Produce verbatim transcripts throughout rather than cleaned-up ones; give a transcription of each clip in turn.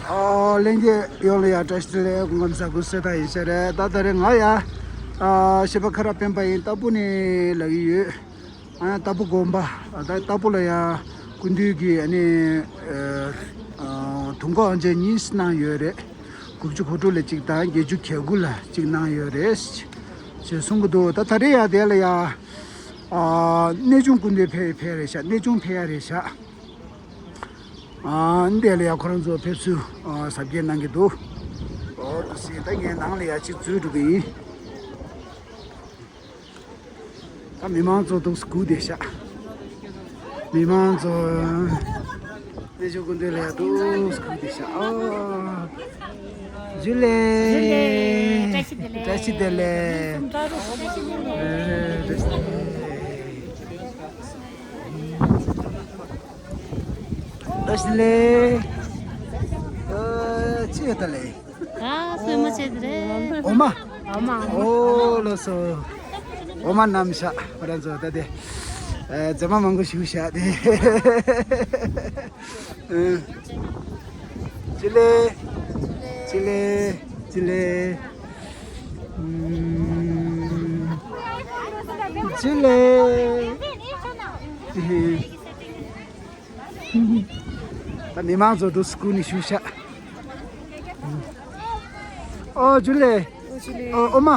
ཨ། ལྷན་རྒྱས་ཡོངས་ལ་ཡ་བཀྲ་ཤིས་བདེ་ལེགས། སྐུ་ཁམས་བཟང་། སྐུ་གཟུགས་བདེ་ཐང་ཡིན་ས་རེད། ད་ད་རེས་ང་ཡ་ཨ་གཞས་པ་ཁ་རག་སྤེན་པ་ཡིན། རྟ་ཕུག་ནས་ལབ་ཀྱི་ཡོད། ཨ། རྟ་ཕུག་དགོན་པ། ཨ། ད་རྟ་ཕུག་ལ་ཡ་སྐུ་མདུན་གྱིས་ཨ་ནི་ཨ་དུང་དཀར་དབང་ཆེན་གཉིས་གནང་ཡོད་རེད། དགུ་བཅུ་གོ་དྲུག་ལ་གཅིག་དང་བརྒྱད་ཅུ་གྱ་དགུ་ལ་གཅིག་གནང་ཡོད་རེད་ཅེས་གསུང་གི་འདུག། ད་ད་རེས་ཡ་དེ་ལ་ཡ་ཨ་གནས་ཆུང་སྐུ་མདུན་ཕེབས་ཕེབས་རེད་ཤག། གནས་ཆུང་ཕེབས་ཡ་རེད་ཤག། ཨ། འདི་ལ་ཡ་ཁོ་རང་ཚོ་ཕེབས་བསུ་ཨ་གཟབ་རྒྱས་གནང་གི་འདུག། འོ་འདུག་སེ་ད་ངས་ནང་ལ་ཡ་གཅིག་འཛུལ་འགྲོ་གི་ཡིན། ད་མི་མང་ཚོ་འདུག་སེ་སྒུག་བསྡད་ཤག། མི་མང་ཚོ་གནས་ཆུང་སྐུ་མདུན་ལ་ཡ་འདུག་སེ་སྒུག་བསྡད་ཤག། ཨ། ཇུ་ལེ། ཇུ་ལེ། བཀྲ་ཤིས་བདེ་ལེགས། བཀྲ་ཤིས་བདེ་ལེགས། ཨེ། བཀྲ་ཤིས་བདེ་ལེགས། བཀྲ་ཤིས་བདེ་ལེགས། ཨ། ཅི་ཡོད་ད་ལེ། ཨ། སོས་མ་བྱས་དེ་རེད། འོ་མ། འོ་མ། འོ་ལགས་སོ། འོ་མ་བསྣམས་ཤག་ཁོ་རང་ཚོ། ད་དེ་ཨ་མཛེས་མ་མང་པོ་ཞིག་བཞག་སྟེ། ཨ། ཅི་ལེ། ཅི་ལེ། ཅི་ལེ། ཨུམ། ཅི་ལེ། ད་མི་མང་ཚོ་འདུག་སེ་སྒུག་ནས་བཞུགས་ཤག། ཨོ་ཇུ་ལེ། ཨོ་ཇུ་ལེ། ཨོ་འོ་མ།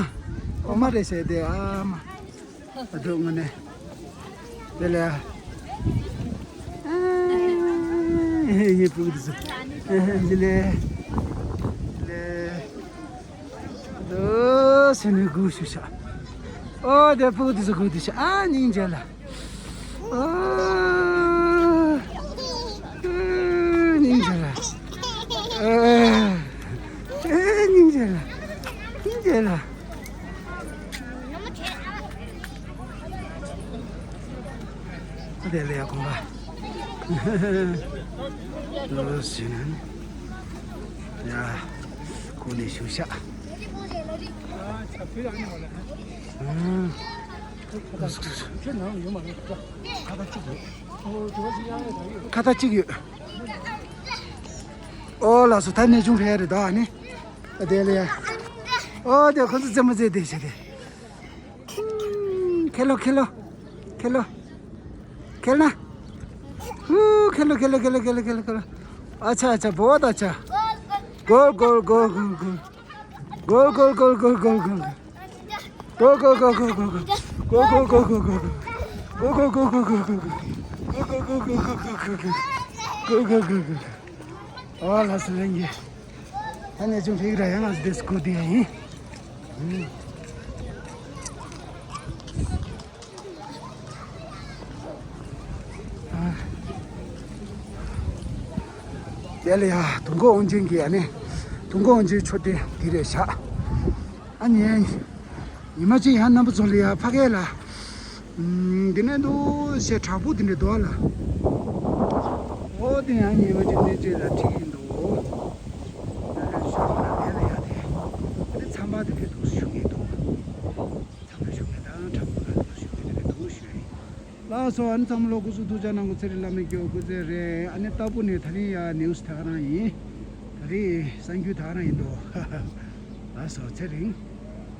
འོ་མ་རེད་ཟེར་དེ། ཨ་མ། ཨ་འདུག་ངོ་ནས། དེ་ལ་ཡ། ཨ། ངའི་ཕྲུ་གུ་དེ་ཚོ། ཨ། ཇུ་ལེ། ཇུ་ལེ། འདུག་སེ་ནས་སྒུག་བཞུགས་ཤག། ཨོ་དེ་ཕྲུ་གུ་དེ་ཚོ་སྒུག་བསྡད་ཤག། ཨ་སྙིང་རྗེ་ལ། ཨ། སྙིང་རྗེ་ལ། ཨ། སྙིང་རྗེ་ལ། སྙིང་རྗེ་ལ། དེ་ལ་ཡ་དགོན་པ། འདུག་སེ་ནས། ཡ། སྒུག་ནས་བཞུགས་ཤག། ཨ། ཁ་བཏགས་གཅིག་ཡོད། ཁ་བཏགས་གཅིག་ཡོད། ཨོ་ལགས་སོ། ད་གནས་ཆུང་ཕེབས་རེད་ད། ཨ་ནི། ཨ་དེ་ལ་ཡ། ཨོ་དེ་ཁོ་ཚོ་རྩེད་མོ་རྩེ་བསྡད་ཤག་དེ། ཁེལ་ལོ་ཁེལ་ལོ། ཁེལ་ལོ། ཁེལ་ན། ཧུ། ཁེལ་ལོ་ཁེལ་ལོ། ཨ་ཆ་ཨ་ཆ། བོ་ད་ཆ། གོལ་གོལ་གོལ་གོལ་གོལ། གོལ་གོལ་གོལ་གོལ་གོལ་གོལ། གོལ་གོལ་གོལ་གོལ་གོལ། གོལ་གོལ་གོལ་གོལ་གོལ། གོལ་གོལ་གོལ་གོལ་གོལ། གོལ་གོལ་གོལ་གོལ་གོལ། ཨོ་ལགས་སོ་ལྷན་རྒྱས། ད་གནས་ཆུང་ཕེབས་ར་ཡང་ང་ཚོ་དེ་སྒུག་བསྡད་ཡ་ཡིན། དེ་ལ་ཡ་དུང་དཀར་དབང་ཆེན་གྱི་ཨ་ནི་དུང་དཀར་དབང་ཆེན་མཆོད་རྟེན་འདི་རེད་ཤག། ཨ་ནི་ཉི་མ་གཅིག་ཡང་རྣམ་པ་ཚོ་ལ་ཡ་ཕ་གི་ལ། ཨུམ། འདི་ནས་འདུག་སེ་བྲག་ཕུག་དེ་འདྲ་འདུག་ཨ་ལ། ཨོ་དེ་ཡང་ཉི་མ་གཅིག་གནས་མཇལ་ལ་ཁྲིད་ཀྱི་འདུག། ཨ་ལ་ཞུ་གི་ན་དེ་ལ་ཡ་དེ། ཨ་ནི་མཚམས་པ་དེ་འདྲ་འདུག་སེ་ཞུ་གི་འདུག། མཚམས་པ་ཞུ་གི་དང་བྲག་ཕུག་ལ་འདུག་སེ་ཞུ་གི་དེ་འདྲ་འདུག་ཞུ་ཡ་ཡིན། ལགས་སོ། ཨ་ནི་ཚང་མ་ལོ་སྐུ་གཟུགས་ཐུགས་ཅག་གནང་དགོས། ཚེ་རིང་བླ་མའི་སྐྱེ་བ་སྐུ་ཚེ་རིང་། ཨ་ནི་རྟ་ཕུག་ནས་ད་རིང་ཡ་ནིའུ་སི་དེ་ག་རང་ཡིན། ད་རིང་གསར་འགྱུར་དེ་ག་རང་ཡིན་འདུག། ལགས་སོ། ཚེ་རིང་།